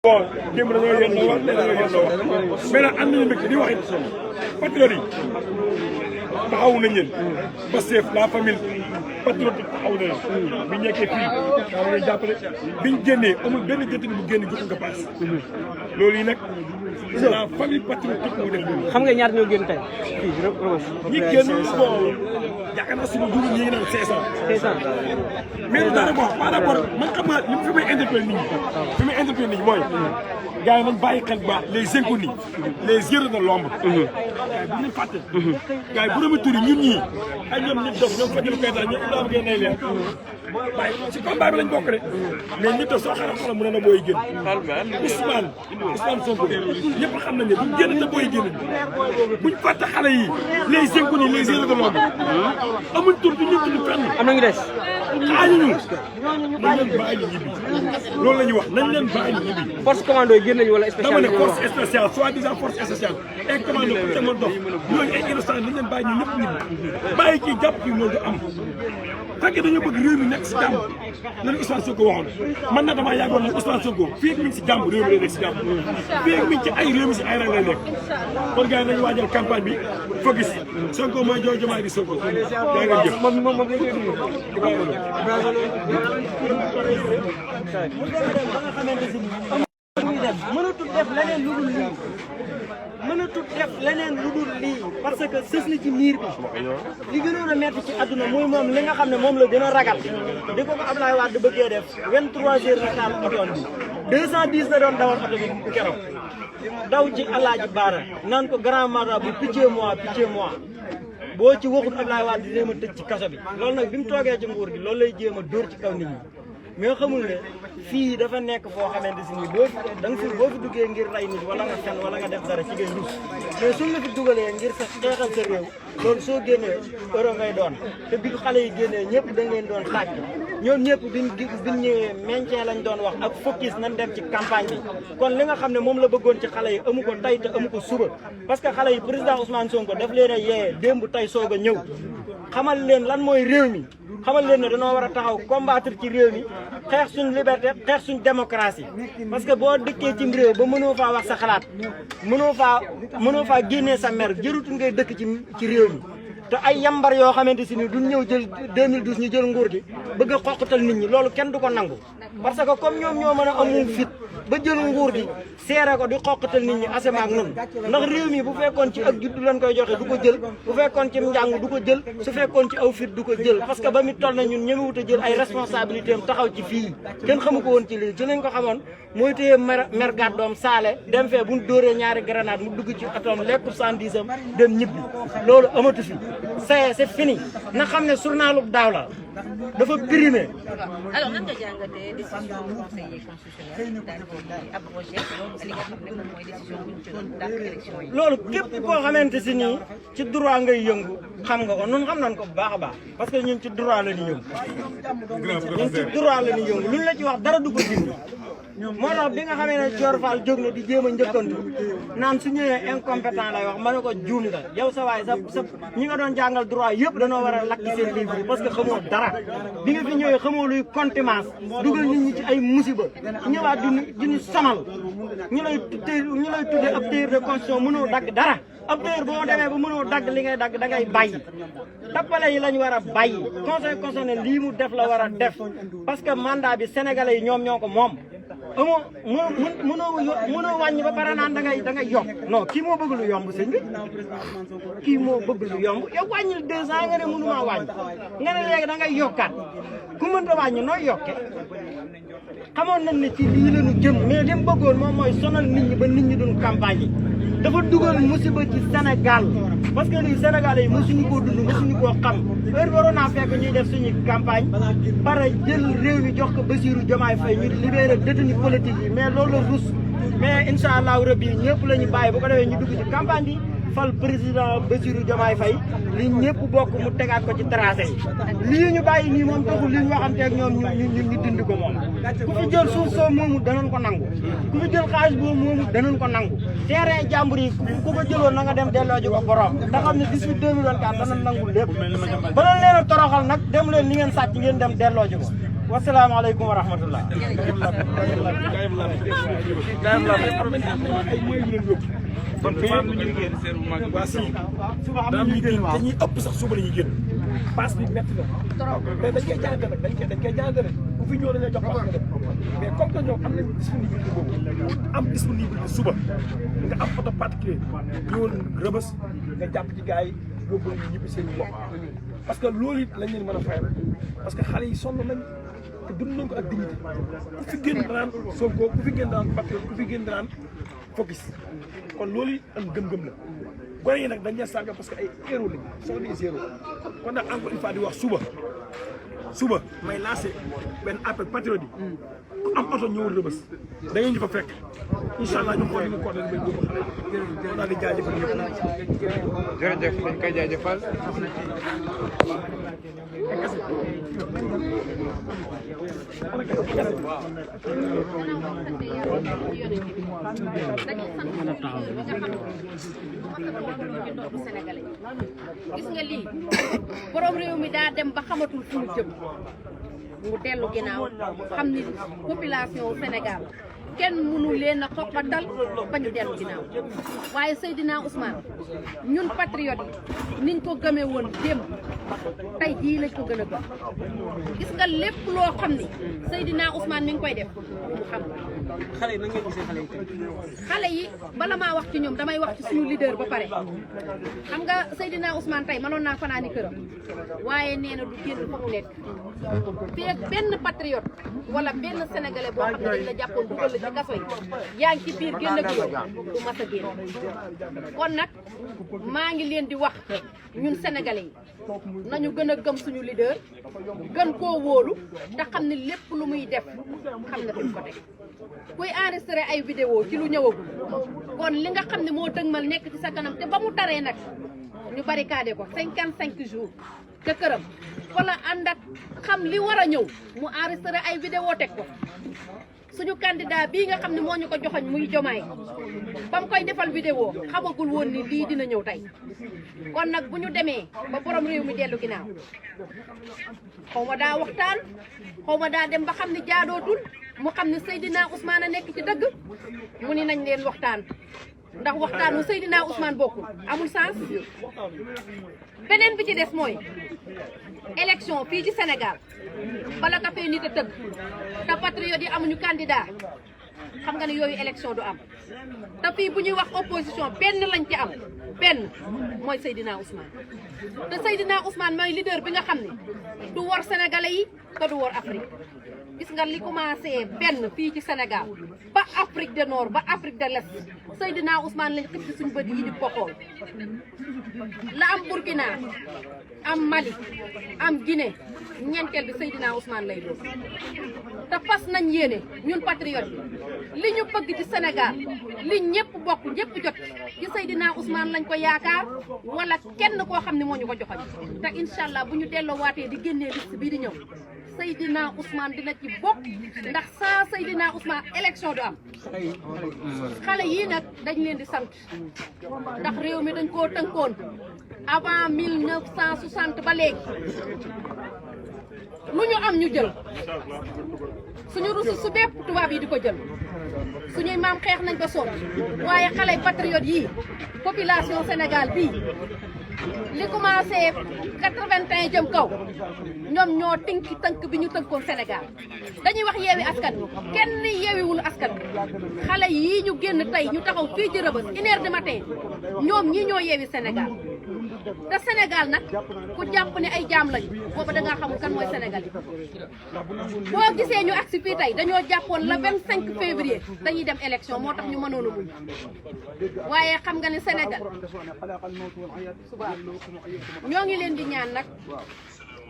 bon démb dañoo yendoo wax tey dañoo yendoo wax mais nag am nañu mbégte di wax it patriote yi taxawu nañ leen Pastef la famille patriote taxaw na leen bi ñu nekkee fii daa ma leen jàppale biñ génnee amul benn jotin bu génn jotul nga paas loolu yi nag la famille patriotique moo def loolu. xam nga ñaar ñoo génn tey fii ñi génn bon yaakaar naa suñu dugub ñi ngi naan 500. mais du dara bon par rapport man xam nga fi may interpellé nit ñi fi may interpellé nit ñi mooy gars yi nañ bàyyi xel bu baax les inconnus les yeux de l'ombre gars yi bu ñu fàtte gars yi bu rëmi tur yi ñun ñii ay ñoom nit dof ñoom Fadilou Keita ñoom Ibrahima Gueye nay leen waaye si combat bi lañ bokk rek mais nit dof soo xaaral xolam mu ne na booy génn Ousmane Sonko ñëpp xam nañ ne buñ génn te booy génn buñ fàtte xale yi les inconnus les yeux de l'ombre amuñ tur bi ñu tudd fenn am na ñu des xaañuñu nañ leen bàyyi ñu ñibbi loolu la ñuy wax nañ leen bàyyi ñu ñibbi force commando yi génn nañu wala spécial dama ne force spéciale soi-disant force spéciale ay commando ku ca mën dox ñooñu ay innocent nañ leen bàyyi ñu ñëpp ñibbi bàyyi kii jàpp kii loolu du am fekkee dañoo bëgg réew mi nekk si jàmm lan Ousmane Sonko waxoon man na damaa yàggoon nag Ousmane Sonko fii ak mi ngi si jàmm réew mi lay nekk si jàmm fii ak mi ngi ci ay réew mi si ay rang lay nekk kon gars yi nañu waajal campagne bi focus Sonko mooy Diomaye Diomaye di Sonko yaa nga jëf mënatul def leneen lu dul lii mënatul def leneen lu dul lii parce que sës na ci miir bi li gënoon a metti ci àdduna mooy moom li nga xam ne moom la gën a ragal di ko Abdoulaye Wade bëggee def 23 heures na taal otoon bi 210 la doon dawal oto bi keroog daw ci Alaaji Baara naan ko grand marabout pitié moi boo ci waxut Abdoulaye Wade di jéem a tëj ci kaso bi loolu nag bi mu toogee ci nguur gi loolu lay jéem a dóor ci kaw nit ñi mais xamul ne fii dafa nekk foo xamante si ni boo fi duggee ngir rey nit wala nga fen wala nga def dara ci ngay rus mais suñ la fi dugalee ngir sa xeexal sa réew loolu soo génnee euro ngay doon te bi xale yi génnee ñëpp dañ leen doon tàcc ñoom ñëpp biñ ñëwee maintien lañ doon wax ak focus nañ dem ci campagne bi kon li nga xam ne moom la bëggoon ci xale yi amu ko tey te amu ko suba parce que xale yi président Ousmane Sonko daf leen a yee démb tey soog a ñëw xamal leen lan mooy réew mi xamal leen ne dañoo war a taxaw combattre ci réew mi xeex suñ liberté xeex suñ démocratie parce que boo dëkkee cim réew ba mënoo faa wax sa xalaat mënoo faa génnee sa mer jërutul ngay dëkk ci réew mi te ay yambar yoo xamante si ni duñ ñëw jël 2012 ñu jël nguur gi bëgg a xoqatal nit ñi loolu kenn du ko nangu parce que comme ñoom ñoo mën a amul fit ba jël nguur gi seere ko di xoqatal nit ñi asema ak nun ndax réew mi bu fekkoon ci ak juddu lañ koy joxe du ko jël bu fekkoon ci njàng du ko jël su fekkoon ci aw fit du ko jël parce que ba mu toll na ñun ñemewut a jël ay responsabilité am taxaw ci fii kenn xamu ko woon ci lii ci lañ ko xamoon mooy téye mer gàddoom saale dem fee buñ dóoree ñaari grenade mu dugg ci atom lekku 110 am dem ñibbi loolu amatu fi c'est fini na xam ne journalu daaw la dafa primé. alors nan nga jàngatee décision conseiller constitutionnel daal di abrogé li nga xam ne moom mooy décision bu ñu jëloon dàq élection yi. loolu képp koo xamante si nii ci droit ngay yëngu xam nga ko ñun xam nañ ko bu baax a baax parce que ñun ci droit la ñu yëngu ñun ci droit la ñu yëngu luñ la ci wax dara du ko dindi. moo tax bi nga xamee ne Dior Fall jóg na di jéem a njëkkantu naan su ñëwee incompétent lay wax ma ne ko juum nga yow sa waay sa ñi nga doon jàngal droit yëpp dañoo war a lakki seen livre parce que xamoo dara bi nga fi ñëwee xamoo luy contumace dugal nit ñi ci ay musiba ñëwaat di ñu sonal ñu lay tuddee ab tailleur de constitution mënoo dagg dara ab tailleur boo demee ba mënoo dagg li ngay dagg da ngay bàyyi tappale yi lañ war a bàyyi conseil constitutionnel lii mu def la war a def parce que mandat bi sénégalais yi ñoom ñoo ko moom amoo mënoo wàññi ba pare naan da ngay yokk non kii moo bëgg lu yomb sëñ bi kii moo bëgg lu yomb yow wàññil 200 nga ne mënumaa wàññi nga ne léegi da ngay yokkaat ku mënta wàññi nooy yokke xamoon nañ ne ci lii la ñu jëm mais li mu bëggoon moom mooy sonal nit ñi ba nit ñi duñ campagne yi dafa dugal musiba ci Sénégal parce que lii Sénégalais yi mosuñu koo dund mosuñu koo xam heure waroon naa fekk ñuy def suñu campagne pare jël réew mi jox ko Bassirou Diomaye Faye ñu libéré détenu politique yi mais loolu la rus mais incha allahu rabbi ñëpp la ñu bàyyi bu ko defee ñu dugg ci campagne bi fal président Bassirou Diomaye Faye li ñëpp bokk mu tegaat ko ci tracé yi lii ñu bàyyi nii moom taxul li ñu waxanteeg ñoom ñu dindi ko moom ku fi jël suuf soo moomu danañ ko nangu ku fi jël xaalis boobu moomu danañ ko nangu terrain jàmbur yi ku ko jëloon na nga dem delloo ji ko borom te xam ne 18 2024 danañ nangu lépp ba leen leen a toroxal nag dem leen li ngeen sàcc ngeen dem delloo ji ko wasalaamaaleykum wa rahmatullah. kon fii am nañu génn seen mag waa si daam ñu génn dañuy ëpp sax suba la ñuy génn passe bi métti na mais dañ koy jàng nag dañ koy jàng rek bu fi ñëw dañoo jox passe nga def mais comme que ñoom am nañ disponibilité boobu am disponibilité suba nga am oto particulier ñëwal Rëbës nga jàpp ci gars yi yóbbu ñu ñibbi seen bopp parce que loolu it lañ leen mën a fayal parce que xale yi sonn nañ te dund nañ ko ak dignité ku fi génn daan Sonko ku fi génn daan Patriote ku fi génn daan Focus kon loolu am gëm-gëm la gone yi nag dañ leen sànga parce que ay héros lañ sont des héros kon nag encore une fois di wax suba may lancé benn appel patriote yi ku am oto ñëwul Rëbës da ngeen ñu fa fekk incha allah ñu xool ñu ko doon bay boobu xale yi daal di jaajëfal ñëpp. jërëjëf dañ koy jaajëfal. gis nga lii borom réew mi daa dem ba xamatul fu mu jëm mu dellu ginnaaw xam ni population Sénégal kenn mënu leen a xoqatal ba ñu dellu ginnaaw waaye Seydina Ousmane ñun patriote yi niñ ko gëmee woon démb tey jii lañ ko gën a gëm gis nga lépp loo xam ni Seydina Ousmane mi ngi koy def mu xam xale yi nan ngeen gisee xale yi tey. xale yi bala maa wax ci ñoom damay wax ci suñu leader ba pare xam nga Seydina Ousmane tey mënoon naa fanaani këram waaye nee na du génn fa mu nekk fii ak benn patriote wala benn sénégalais boo xam ne dañ la jàppoon dugal la ci kaso yi yaa ngi ci biir génn ak yow du mas a génn kon nag maa ngi leen di wax ñun sénégalais yi nañu gën a gëm suñu leader gën koo wóolu te xam ne lépp lu muy def xam na fi mu ko teg kuy enregistré ay vidéo ci lu ñëwagul kon li nga xam ne moo dëgmal nekk ci sa kanam te ba mu taree nag ñu barricadé ko 55 jours ca këram wala ànd ak xam li war a ñëw mu enregistré ay vidéo teg ko suñu candidat bii nga xam ne moo ñu ko joxoñ muy Jomaay ba mu koy defal vidéo xamagul woon ni lii dina ñëw tey kon nag bu ñu demee ba borom réew mi dellu ginnaaw xaw ma daa waxtaan xaw ma daa dem ba xam ne jaadootul mu xam ne Seydina Ousmane a nekk ci dëgg mu ni nañ leen waxtaan ndax waxtaanu Seydina Ousmane bokkul amul sens beneen bi ci des mooy élection fii ci Sénégal bala ka fee nit a tëgg te patriote yi amuñu candidat xam nga ne yooyu élection du am te fii bu ñuy wax opposition benn lañ ci am benn mooy Seydina Ousmane te Seydina Ousmane mooy leader bi nga xam ne du war sénégalais yi te du war Afrique gis nga li commencé benn fii ci Sénégal ba Afrique du Nord ba Afrique de l'Est Seydina Ousmane lañ xëcc suñu bët yi di ko xool la am Burkina am Mali am Guinée ñeenteel bi Seydina Ousmane lay doon te fas nañ yéene ñun patriote yi li ñu bëgg ci Sénégal li ñëpp bokk ñëpp jot ci Seydina Ousmane lañ ko yaakaar wala kenn koo xam ne moo ñu ko joxoñ te incha allah bu ñu delloo waatee di génnee liste bii di ñëw Seydina Ousmane dina ci bokk ndax sans Seydina Ousmane élection du am xale yii nag dañ leen di sant ndax réew mi dañ koo tënkoon avant 1960 ba léegi lu ñu am ñu jël suñu ressource su bépp tubaab yi di ko jël suñuy maam xeex nañ ba sonn waaye xale patriote yii population Sénégal bii li commencé 81 jëm kaw ñoom ñoo tënki tënk bi ñu tënkoon Sénégal dañuy wax yeewi askan bi kenn yeewiwul askan bi xale yii ñu génn tey ñu taxaw fii ci Rebeuss 1h du matin ñoom ñii ñoo yeewi Sénégal te Sénégal nag ku jàpp ne ay jaam lañu booba da ngaa xamul kan mooy Sénégal yi boo gisee ñu agsi fii tey dañoo jàppoon le 25 février dañuy dem élection moo tax ñu mënoon a muñ waaye xam nga ne Sénégal ñoo ngi leen di ñaan nag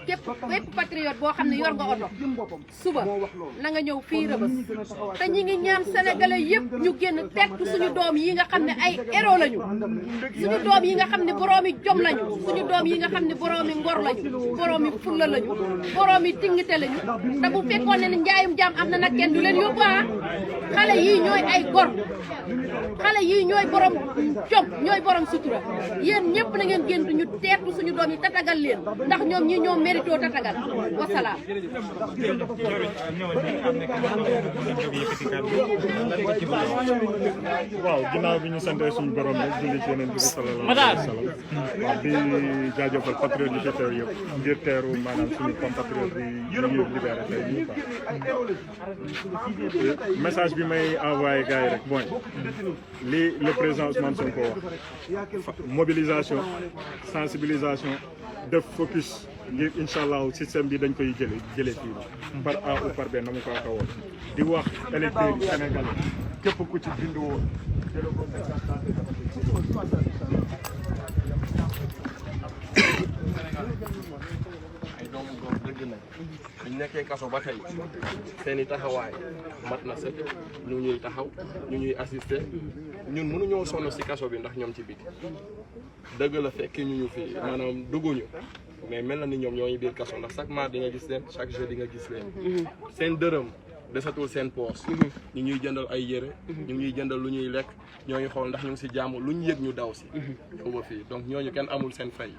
képp patriote boo xam ne yor nga oto suba na nga ñëw fii Rebeuss te ñi ngi ñaan sénégalais yëpp ñu génn tertu suñu doom yi nga xam ne ay héros lañu suñu doom yi nga xam ne boroomi jom lañu suñu doom yi nga xam ne boroomi ngor lañu boroomi fulla lañu boroomi dignité lañu te bu fekkoon ne njaayum jaam am na nag kenn du leen yóbbu xale yii ñooy ay gor xale yii ñooy borom jom ñooy borom sutura yéen ñëpp na ngeen génn ñu teertu suñu doom yi tatagal leen ndax ñoom ñi ñoo mérito tatagal wasalaam. waaw ginnaaw bi ñu santee suñu borom rek julli ci Yonent bi sallallahu alayhi wa sallam waaw di jaajëfal patriote yi fi teew yëpp ngir teeru maanaam suñu compatriote yi ñu libéré tey nii quoi message bi may envoyé gars yi rek mooy li le président Ousmane Sonko wax mobilisation sensibilisation def focus ngir incha allah système bi dañ koy jëlee fii par A ou par B na mu ko waxee di wax électeurs yi Sénégal képp ku ci bindu woon ay doomu góor dëgg na ñu nekkee kaso ba tey seen i taxawaay mat na sëkk ñu ñuy taxaw ñu ñuy assister ñun mënuñoo sonn si kaso bi ndax ñoom ci biti dëgg la fekki ñu fi maanaam dugguñu mais mel na ni ñoom ñoo ñu biir kaso ndax chaque mois di nga gis leen chaque jour di nga gis leen seen dërëm desatul seen poos ñu ñuy jëndal ay yére ñu ñuy jëndal lu ñuy lekk ñooñu xool ndax ñu ngi si jàmm lu ñu yëg ñu daw si xuba fii donc ñooñu kenn amul seen fay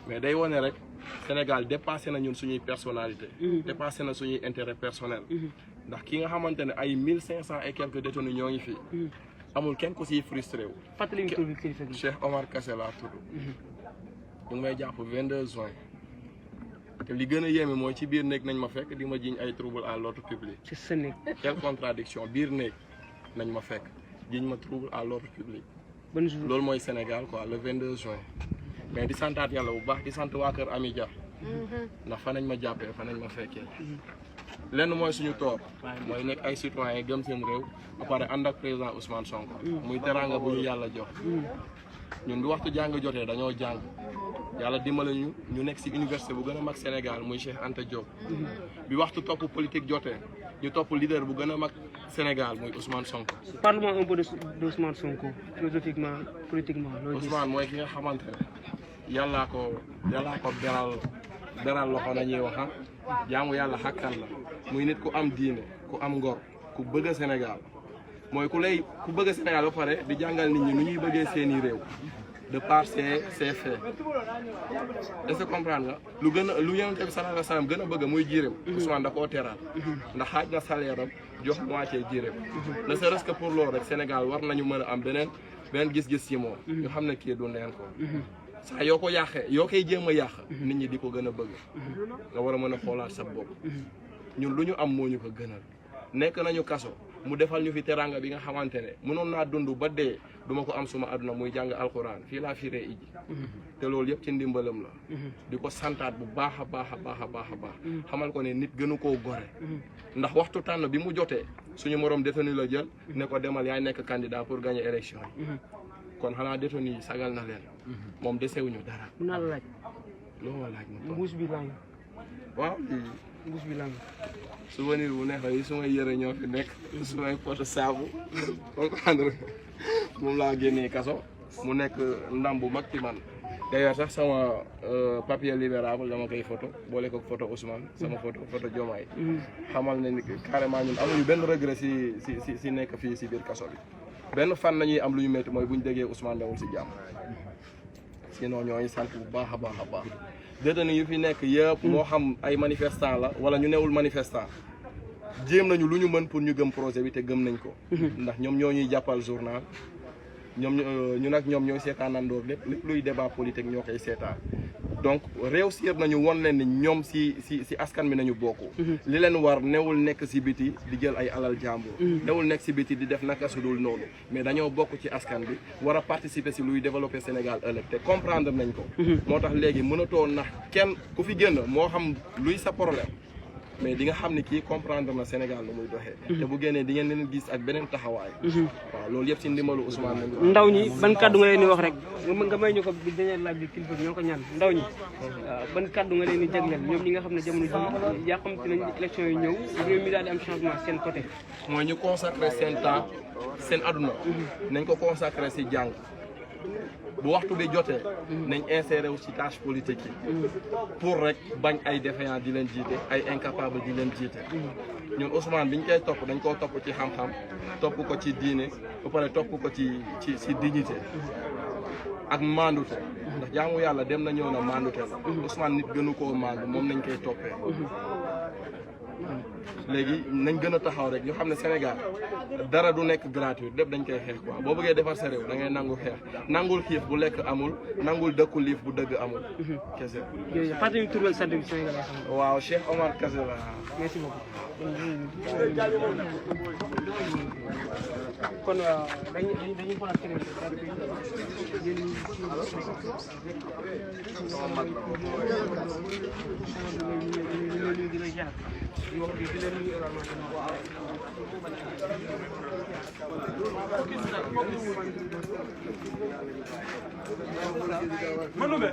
mais day wane rek Sénégal dépassé na ñun suñuy personnalité dépassé na suñuy intérêt personnel ndax ki nga xamante ne ay 1500 et quelques détenus ñoo ngi fii amul kenn ku siy frustré wu Cheikh Omar Kassé laa tudd ñu ngi may jàpp 22 juin te li gën a yéeme mooy ci biir néeg nañ ma fekk di ma jiñ ay trouble à l'ordre public. ci sa néeg. quelle contradiction biir néeg nañ ma fekk jiñ ma trouble à l'ordre public. ban jour loolu mooy Sénégal quoi le 22 juin. mais di santaat yàlla bu baax di sant waa kër Ami Dia ndax fa nañ ma jàppee fa nañ ma fekkee. lenn mooy suñu toor mooy nekk ay citoyens gëm seen réew ba pare ànd ak président Ousmane Sonko. muy teraanga bu ñu yàlla jox. ñun bi waxtu jàng jotee dañoo jàng. yàlla dimbale ñu nekk ci université bu gën a mag Sénégal muy Cheikh Anta Diop. bi waxtu topp politique jotee ñu topp leader bu gën a mag Sénégal muy Ousmane Sonko. Parle-moi un peu de Ousmane Sonko philosophiquement politiquement. Ousmane mooy ki nga xamante ne yàllaa ko beral loxo nañuy wax jaamu yàlla xàkkan la muy nit ku am diine ku am ngor ku bëgg a Sénégal mooy ku bëgg a Sénégal ba pare di jàngal nit ñi nu ñuy bëggee seeni réew. de par ses faits est-ce que comprendre nga lu Yonent bi sallallahu alayhi wa sallam gën a bëgg muy jiireem Ousmane da koo teral ndax xaaj na salaire am jox moitié jiireem ne serait-ce que pour loolu rek Sénégal war nañu mën a am beneen gis-gis ci moom ñu xam ne kii du neen ko saa yoo ko yàqee yoo koy jéem a yàq nit ñi di ko gën a bëgg nga war a mën a xoolaat sa bopp ñun lu ñu am moo ñu ko gënal nekk nañu kaso mu defal ñu fi teranga bi nga xamante ne mënoon naa dund ba dee duma ko am suma àdduna muy jàng alxuraan fii laa firee iji te loolu yëpp ci ndimbalam la di ko santaat bu baax a baax xamal ko ne nit gënu koo gore ndax waxtu tànn bi mu jotee suñu morom détenu la jël ne ko demal yaay nekk candidat pour gagner élection yi kon xanaa détenu yi sagal na leen moom desewuñu dara naa la laaj loolu laaj ma mbuus bi lang waaw mbuus bi lang souvenir bu neex la yi sumay yëre ñoo fi nekk sumay poto saabu comprendre moom laa génnee kaso mu nekk ndam bu mag ci man d'ailleurs sax sama papier libérable dama koy photo boole ko photo Ousmane sama photo Diomaye xamal ne ni carrément ñun amuñu benn regret si nekk fii si biir kaso bi benn fan nañuy am lu ñu métti mooy bu ñu déggee Ousmane newul si jàmm sinon ñooñu sant bu baax a baax détenu yu fi nekk yëpp moo xam ay manifestant la wala ñu newul manifestant jéem nañu lu ñu mën pour ñu gëm projet bi te gëm nañ ko ndax ñoom ñoo ñuy jàppal journal ñu nag ñoom ñooy seetaanandoor lépp luy débat politique ñoo koy seetaan donc réussir nañu won leen ni ñoom si askan bi nañu bokk li leen war newul nekk si biti di jël ay alal jàmbur newul nekk si biti di def naka su dul noonu mais dañoo bokk ci askan bi war a participer si luy développer Sénégal ëllëg te comprendre nañ ko moo tax léegi mënatoo nax kenn ku fi génn moo xam luy sa problème mais di nga xam ne kii comprendre na Sénégal nu muy doxee te bu génnee di ngeen leen gis ak beneen taxawaay waaw loolu yëpp ci ndimbalu Ousmane nañ ndaw ñi ban kaddu nga leen di wax rek nga may ñu ko bi dañuy laaj bi kilifa bi ñoo ko ñaan ndaw ñi ban kaddu nga leen di jagleel ñoom ñi nga xam ne jamono ji yàqamti nañ élection yi ñëw réew mi daal di am changement seen côté mooy ñu consacrer seen temps seen aduna nañ ko consacrer si jàng bu waxtu bi jotee nañ insérer wu ci tâche politique yi pour rek bañ ay défaillant di leen jiite ay incapable di leen jiite ñun Ousmane biñ koy topp dañ koo topp ci xam-xam topp ko ci diine ba pare topp ko ci dignité ak maandute ndax jaamu yàlla dem na ñëw na maandute la Ousmane nit gënu koo maandu moom nañ koy toppee léegi nañ gën a taxaw rek ñu xam ne Sénégal dara du nekk gratuit lépp dañ koy xeex quoi boo bëggee defar sa réew da ngay nangu xeex nangul xiif bu lekk amul nangul dëkku liif bu dëgg amul kese jërëjëf fàttali ñu tur ak sant bi Sénégal xam waaw Cheikh Omar Kase la merci beaucoup kon dañuy xoolal keneen Manu be